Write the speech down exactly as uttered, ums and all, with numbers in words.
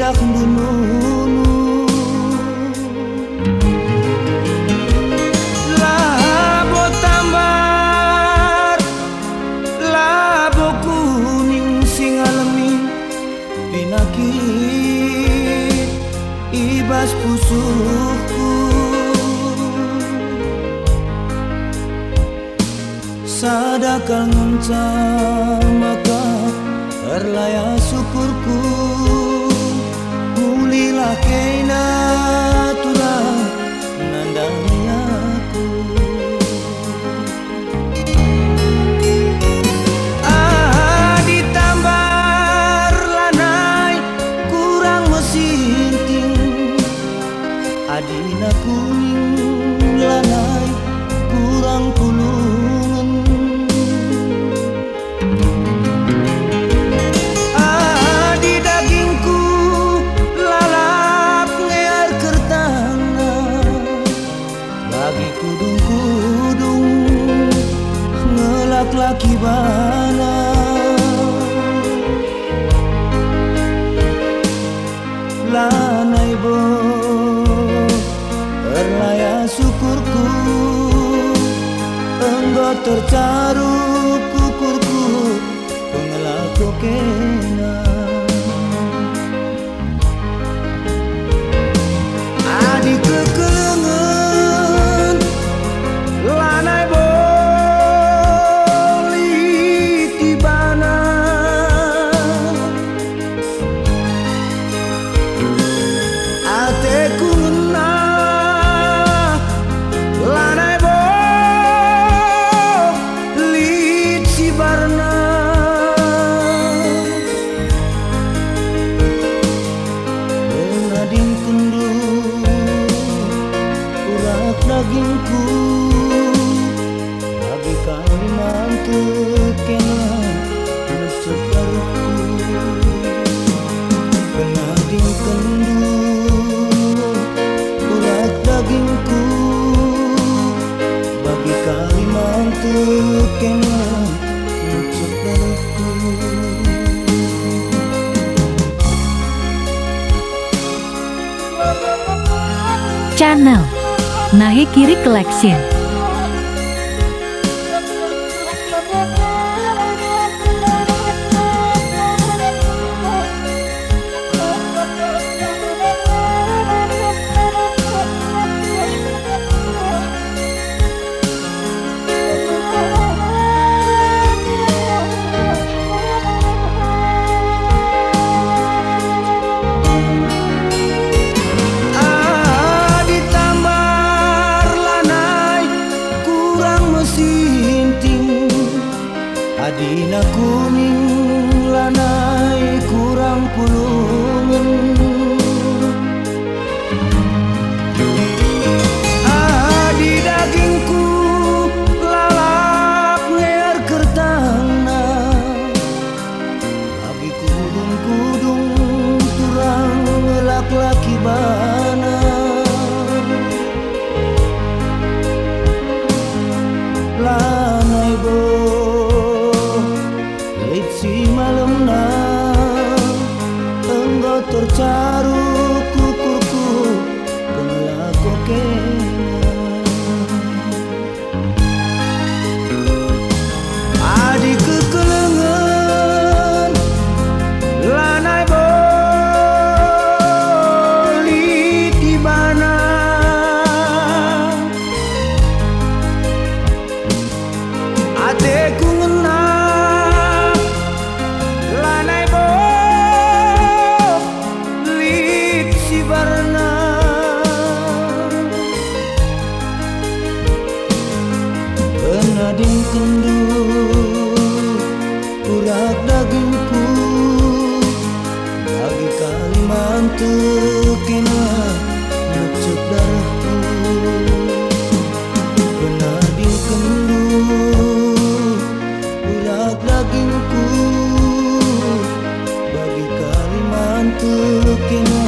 Dah ndununu. Labo tambar, labo kuning si ngalemi pinakit i bas pusuhku. Sada kal ngenca maka erlaya syukurku, mulilah kena Tuhan nandangi aku. Adi tambar lanai kurang mesinting, adina kuning lanai kurang pulungen. Adi dagingku lalap nge erkertangna, bagi kudung-kudung ngelaklaki bana. Lanai bo, erlaya syukurku, enggo tercarup ukurku, pengelako kena. Adi kekelengen, lanai bo lit ibana. Ateku ngena, lanai bo lit sibarna. Nadingkenndu urak dagingku, bagi kalimantu kena nucuk darehku. Penadingkenndu urak dagingku, bagi kalimantu kena nucuk darehku. Channel Nahe Kiri Collection. Adi tambar lanai kurang mesinting, adina kuning lanai kurang pulungen. Adi dagingku lalap nge erkertangna, bagi kudung-kudung turang ngelaklaki bana. Lanai bo, lit si malemna, enggo tercarup ukurku, pengelako kena. Adi kekelengen, lanai bo lit ibana. Ateku ngena, lanai bo lit sibarna. Penadingkenndu urak dagingku, bagi kalimantu kena nucuk darehku. Penadingkenndu urak dagingku, bagi kalimantu kena